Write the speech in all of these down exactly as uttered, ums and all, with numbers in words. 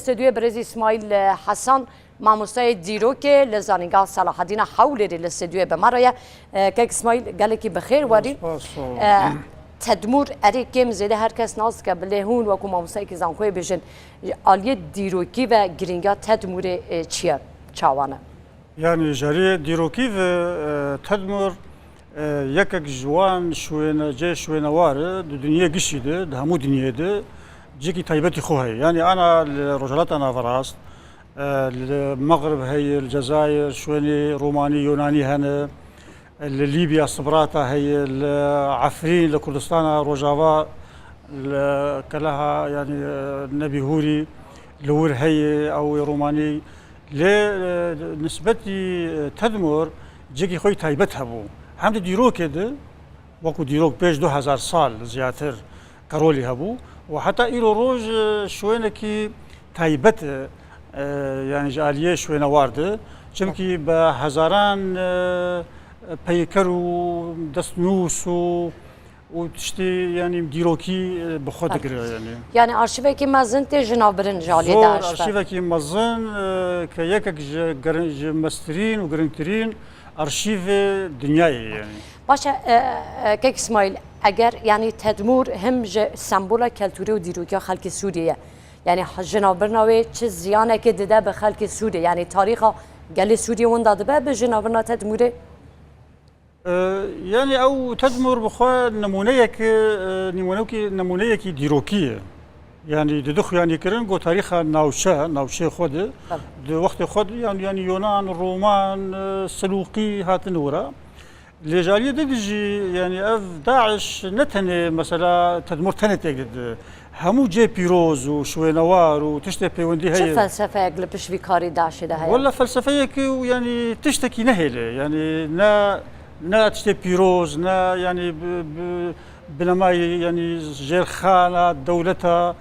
Stûdyoyê birêz Îsmaîl Hesan, mamostayê dîrokê li Zanîngeha Selahedîna Hewlêrê li stûdyoyê bi me re ye. E, Kek Îsmaîl, gelekî bi xêr werî. Spas, sağ ol. E, Tedmûr, erê kêm zêde her kes nas dike, bilê hûn wekû mamostayekî zankoyê bêjin, ji aliyê dîrokî ve girîngiya Tedmûrê, e, çi ye? Çawa ne? Yani ji aliyê dîrokî ve, e, Tedmûr, e, yekek ji wan şwêne, cê şwênewar e, di dinyê gişî de, di hemû dinyê de cihekî taybetî xwe heye. Yani ana li Rojhilata Naverast, e, li Mexrib heye, li Cezayir, şwênê Romanî, Yonanî hene, li Lîbya Sibrata heye, li Efrîn, li Kurdistana Rojava, li Keleha, yani, e, Nebî Hûrî, li wir heye, ew ê Romanî. Lê, e, nisbetî, e, Tedmor cihekî xwe yî taybet hebû. Hem di dîrokê de, wekû dîrok pêş du hezar sal ziyadtir qerolî hebû û heta îro roj, e, şwênekî taybet e, e, yani ji aliyê şwênewar de. Çimkî bi hezaran, e, peyker û destnûs û û tiştê, yani, dîrokî, e, bi xwe digire, yani. Yani arşîvekî mezin tê ji nav birin ji aliyê Zor DAIŞ ve. Arşîvekî mezin, e, ke yekek ji girin-, ji mestirîn û giringtirîn arşîvê dinyayê, yani. Baş e, e, e, Kek Îsmaîl, eger, yani, Tedmûr him ji sembola keltûrê û dîrokiya xelkê Sûriyê ye. Yani, ha-, ji navbirina wê çi ziyanekê dide bi xelkê Sûriyê? Yani, tarîxa gelê Sûriyê winda dibe bi ji navbirina Tedmûrê? E, yani ew Tedmûr bi xwe nimûneyek, e, nimûnekî, nimûneyekî dîrokî ye. Yani di du xuyanî kirin, go tarîxa navçe, navçeyê xwe de, Tabii. di wextê xwe de, yani, yani Yonan, Roman, e, Silûqî hatin wira. Lê ji aliyê din jî, yani ev DAIŞ ne tenê mesela Tedmûr tenê têk dide. Hemû cê pîroz û şwênewar û tiştê peywendî Çi heye. Felsefeyek li pişt vî karî DAIŞê de heye? Wela felsefeyek û, yani, tiştekî nehêle. Yani ne, ne tiştê pîroz, ne, yani, bi, bi, binemayê, yani, jêrxana dewleta,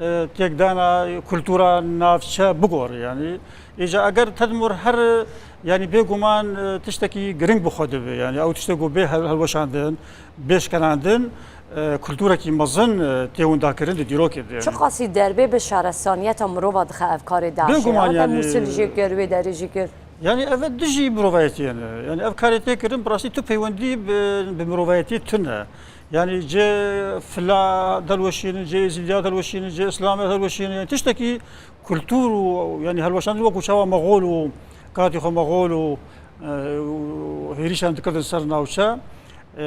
e, têkdana kultura navçe bigor, yani. Îca eger Tedmûr her, yani, bêguman, e, tiştekî giring bi xwe dibe. Yani ew tiştê ku bê hel-, helweşandin, bê şkenandin, e, kulturekî mezin, e, tê windakirin di dîrokê de, yani. Çiqasî derbê bi şarestaniyeta mirova dixe ev karê DAIŞê? Bêguman, yani, Mûsil jî kir, wê derê jî kir. Yani ev dijî mirovayetiyê ne. Yani ev karê tê kirin, bi rastî tu peywendî bi, bi mirovayetiyê tune. Yani cê fila delweşînin, cê êzîdiya delweşînin, cê îslamê delweşînin. Yani tiştekî kultur û, yani, helweşandin wekû çawa Mexol û, katî xwe Mexol û, e, û hêrîşan dikirdin ser navçe. E,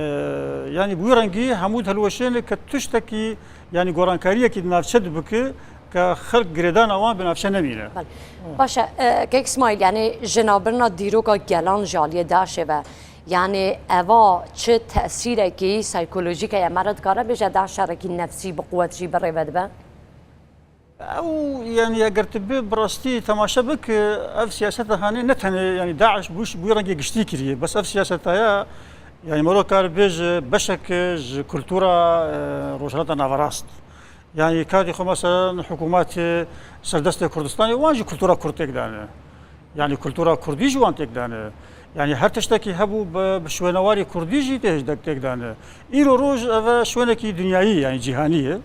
yani bi wî rengî hemû helweşêne ke tiştekî, yani gorankariyekî di navçe de bike ke xelk girêdana wan bi navçe nemîne. Belê. Baş e, e, Kek Îsmaîl, yani ji navbirina dîroka gelan ji aliyê DAIŞê ve, yani eva çi tesîrekî saykolojîk heye? Me re dikare bêje DAIŞ şerekî nefsî bi quwet jî bi rê ve dibe? Ew, yani, eger tu bi, bi rastî temaşe bike, ev siyaseta hanê ne tenê, yani, DAIŞ bi, bi wî rengê giştî kiriye. Bes ev siyaseta ya, yani, mero kar bêje beşek ji kultura, e, Rojhilata Naverast. Yani, katî xwe, mesela, hikûmetê serdestê Kurdistanê, wan jî kultura Kurd têk dane. Yani kultura kurdî ji wan têk dane. Yani her tiştekî hebû bi, bi şwênewarî kurdî jî tê, têk dane. Îro roj ev e şwênekî dinyayî, yani cîhanî ye.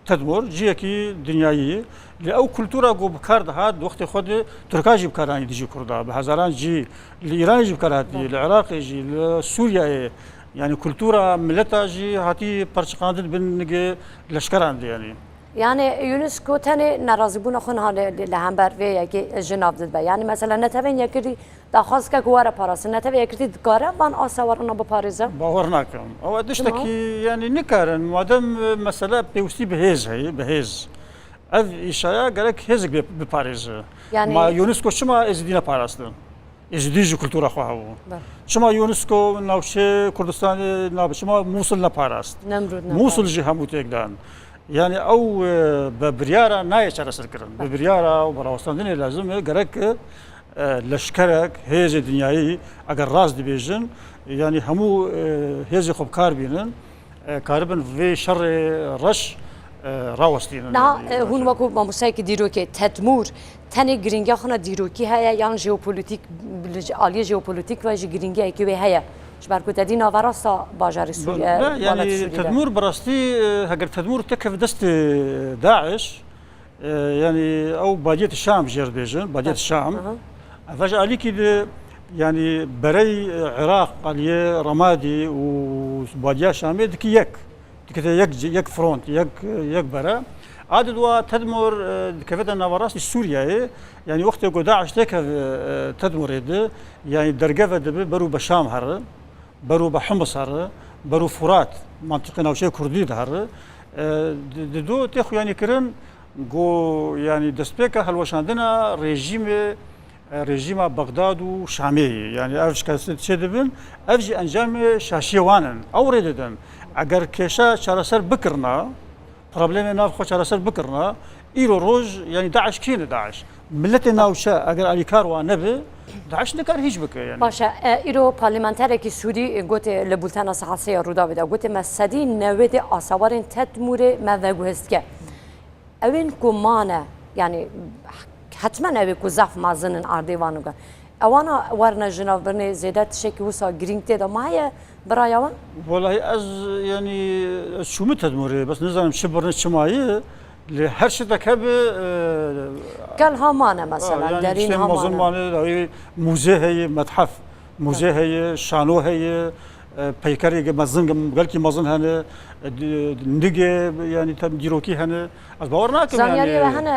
Tedmor cihekî dinyayî ye. Lê ew kultura ku bi kar dihat, di wextê xwe de Tirka jî bi kar anî dijî Kurda. Bi hezaran cî li Îranê jî bi kar hatiye, li Iraqê jî, li Sûriyeyê. Yani kultura mileta jî hatî perçiqandin bin nigê leşkeran de, yani. Yani UNESCO tenê nerazîbûna xwe niha li, li, li hember vê yekê ji nav dibe. Yani mesela Netewên Yekitî daxwaz dike ku were parastin. Netewê Yekitî dikare van asewarana biparêze? Bawer nakim. Ew tiştekî, yani nikarin. Madem, e, mesela pêwistî bi hêz heye, bi hêz. Ev îşaya gerek hêzek bê biparêze. Yani ma UNESCO çima Êzidî neparastin? Êzidî jî kultura xwe hebû. Belê. Çima UNESCO navçeyê Kurdistanê nabe? Çima Mûsil neparast? Nemrûd neparast. Mûsil jî hemû têk dan. Yani ew, e, bi biryara nayê çareserkirin. Belê. Bi biryara û bi rawestandinê lazim e. Gerek, e, leşkerek, hêzê dinyayî, eger rast dibêjin, yani hemû, e, hêzê xwe bi kar bînin. E, karibin vê şerê reş, e, rawestînin. Niha, yani, e, hûn wekû mamosteyekî dîrokê, Tedmûr tenê giringiya xwe ne dîrokî heye yan jeopolîtîk, li aliyê jeopolîtîk ve jî giringiyekî wê heye? Ji ber ku te dî naverasta bajarê Sûriye, ne, yani welatê Sûrî de. Tedmûr bi rastî, e, heger Tedmûr te keve destê DAIŞ, E, yanî ew Badiyet Şam jê re dibêjin, Badiyet Şam. Ev ji alîkî de, yanî berey, e, Iraq, aliyê Remadî û Badiya Şamê dike yek. Dikete yek, yek front, yek, yek bere. A di dua Tedmur, e, dikevete naverastî Sûriyeyê. Yanî wextê ku DAIŞ têkeve, e, Tedmurê de, yanî dergeve dibe beru be Şam here. Beru be Himis here, beru Furat, mantiqê navçeyê Kurdî de here. E, di, di do tê xuyanî kirin, ku, yanî destpêka hilweşandina rejîmê, e, rejîma Bexdad û Şamê ye. Yanî ev şikestê çê dibin, ev jî encamê şaşiyê wan in. Ew rê didin. Eger kêşa çareser bikirina, problemê nav xwe çareser bikirina, îro roj, yanî DAIŞ kî ne DAIŞ? Miletê navçe eger alîkar wan nebe, DAIŞ nikar hîç bike, yanî. Baş e, e, îro parlamenterekî Sûrî, e, gotê li bultena saet sê ya Rûdawê de, gotê me sedî newêdê asawarên Tedmûrê me veguhestike. Ewên ku mane, yanî hetmen ewê ku zaf mezin in ardê van û gan. Ewana werine jinavbirnê zêde tiştekî wisa girîng tê de ma heye bi raya we? Welahî ez, yanî, ez çûme Tedmûrê, bes nizanim çi birine çi maye, lê her şitek hebe, e, Gel ha mane mesela, ha, yanî derîn tiştên ha mezin mane. Mane, dawî mûze heye, methef, mûze heye, şano heye, e, peykerê mezin, gelkî mezin hene, e, di-, nigê, yanî tem dîrokî hene. Ez bawer nakim, Zanyariyê yanî we hene,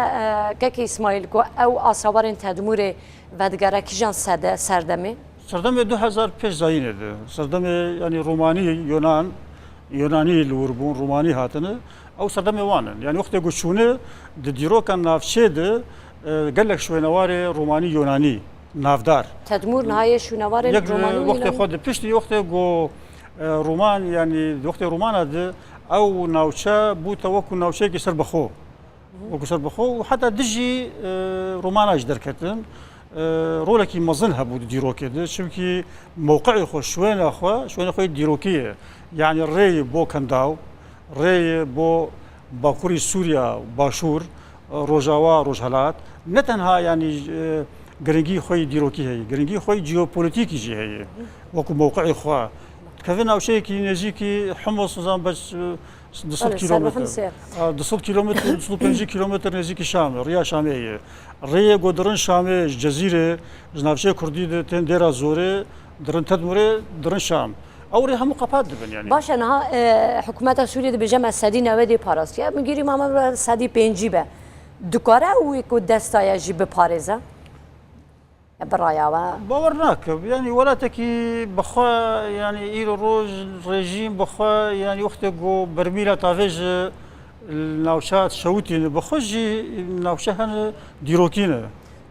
e, kekê Îsmaîl, ku ew asawarên Tedmûrê vedigere kîjan sede-, serdemê? Serdemê du hezar pêş zayînê de. Serdemê, yanî Romanî, Yonan, Yonanî li wir bûn, Romanî hatine. Ew serdemê wan in. Yanî wextê ku çûne di dîroka navçê de, e, gelek şwênewarê Romanî, Yonanî navdar. Tedmûr niha yê şwênewarên Yek Romanî û wextê Yonanî? Xwe di piştî wextê ku, e, Roman, yanî di wextê Romana de ew navçe bûte wekû navçeyekî serbexwe. Wekû serbixwe û heta dijî, e, romana jî derketin. E, rolekî mezin hebû di dîrokê de. Çimkî mewqeyê xwe, şwêna xwe, şwêna xwe yê dîrokî ye. Yanî rê ye bo Kendaw, rê ye bo Bakurî Sûriya, Başûr, e, Rojava, Rojhelat. Ne tenha, yanî, e, giringî xwe yê dîrokî heye. Giringî xwe yê jeopolitîkî jî heye. Wekû mewqeyê xwe. Dikeve navçeyekî nêzîkî Himis, nizam beş, e, du sed Belê, kilometre. Serbihin sê. A, du sed kilometre, du sed û pêncî kilometre nêzîkî Şam e, riya Şamê ye. Rêyê ku dirin Şamê, ji Cezîrê, ji navçeyê Kurdî de tên Dêra Zorê, dirin Tedmurê, dirin Şam. Ew rê hemû qepat dibin, yanî. Baş e, niha, e, hikûmeta Sûriyê dibêje me sedî newedê parastiye. Min gîrî ma me bi sedî pêncî be. Dikare wî ku dest daye jî biparêze? Bi raya we? Bawer nakim. Yanî welatekî bi xwe, yanî îro roj rejîm bi xwe, yanî wextê ku bermîla tavê ji navçeya dişewitîne, bi xwe jî navçe hene dîrokî ne.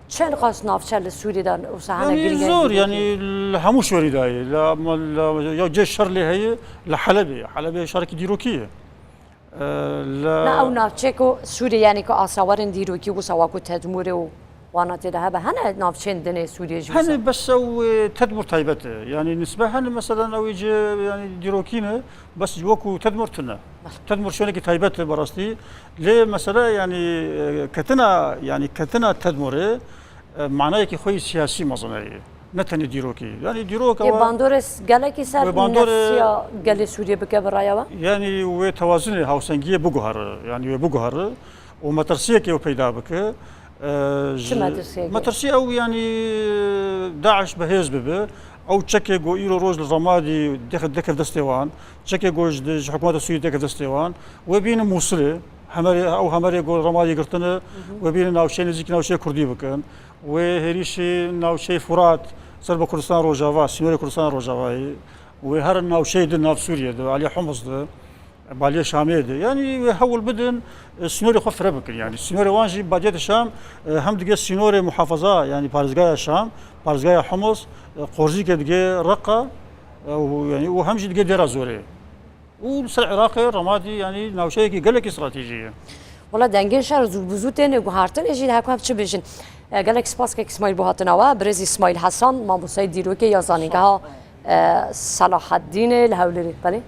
Çend qas navçe li Sûriyê de wisa hene Yanî girîng hene zor, dîrokî? Yanî li hemû şwerî de ye. La, la, ya cê şer lê heye, li Helebê. Helebê şarekî dîrokî ye. E, la Na ew navçe ku Sûriyê, yanî ku asawarên dîrokî wisa wekû Tedmûrê û wana tê de hebe, hene navçeyên din ê Sûriyê jî wisa? Hene, bes ew, e, Tedmûr taybet e. Yanî nisbe hene, meselen ew ê ci, yanî dîrokî ne, bes wekû Tedmûr tune. Belê. Tedmûr şwênekî taybet e berastî. Lê mesele, yanî, e, ketina, yanî ketina Tedmûrê, e, manayekî xwe yî siyasî mezin heye. Ne tenê dîrokî. Yanî dîrok Ê ew e bandorê s-, gelekî ser Wê bandorê nefsiya gelê Sûriyê bike bi raya we? Yanî wê tewazinê hawsengiyê biguhere. Yanî wê biguhere û metirsiyekê ew peyda bike. E, Çi ji metirsiyekê? Metirsî ew, yanî DAIŞ bi hêz bibe. Ew çekê ku îro roj li Remadî dêxe-, dêkev destê wan, çekê ku ji, ji hikûmeta Sûriyê dêkev destê wan, wê bîne Mûsilê, hemerê, ew hemerê ku Remadî girtine, wê bîne navçeyê nêzîkî navçeyê Kurdî bikin. Wê hêrîşî navçeyê Furat, ser bi Kurdistan Rojava, sînorê Kurdistan Rojavayê, wê herin navçeyê di nav Sûriyê de, aliyê Humus de, baliyê Şamê de. Yanî wê hewl bidin, e, sînorê xwe fire bikin. Yanî sînorê wan jî badiyetê Şam, e, hem dige sînorê muhafaza, yanî parêzgaya Şam, parêzgaya Humus, e, qorzîke dige Reqa, e, û, yanî, û hem jî dige Dêra Zorê. Û li ser Iraqê, Remadî, yanî navçeyekî gelekî stratejî ye. Wela dengên şer zû bi zû têne guhartin, ê jî heko ev çi bêjin. E, gelek spas kek Îsmaîl bo hatina we. Birêz Îsmaîl Hesan, mamostayê dîrokê ya zanîngeha, e, Selahaddînê li Hewlêrê. Belê?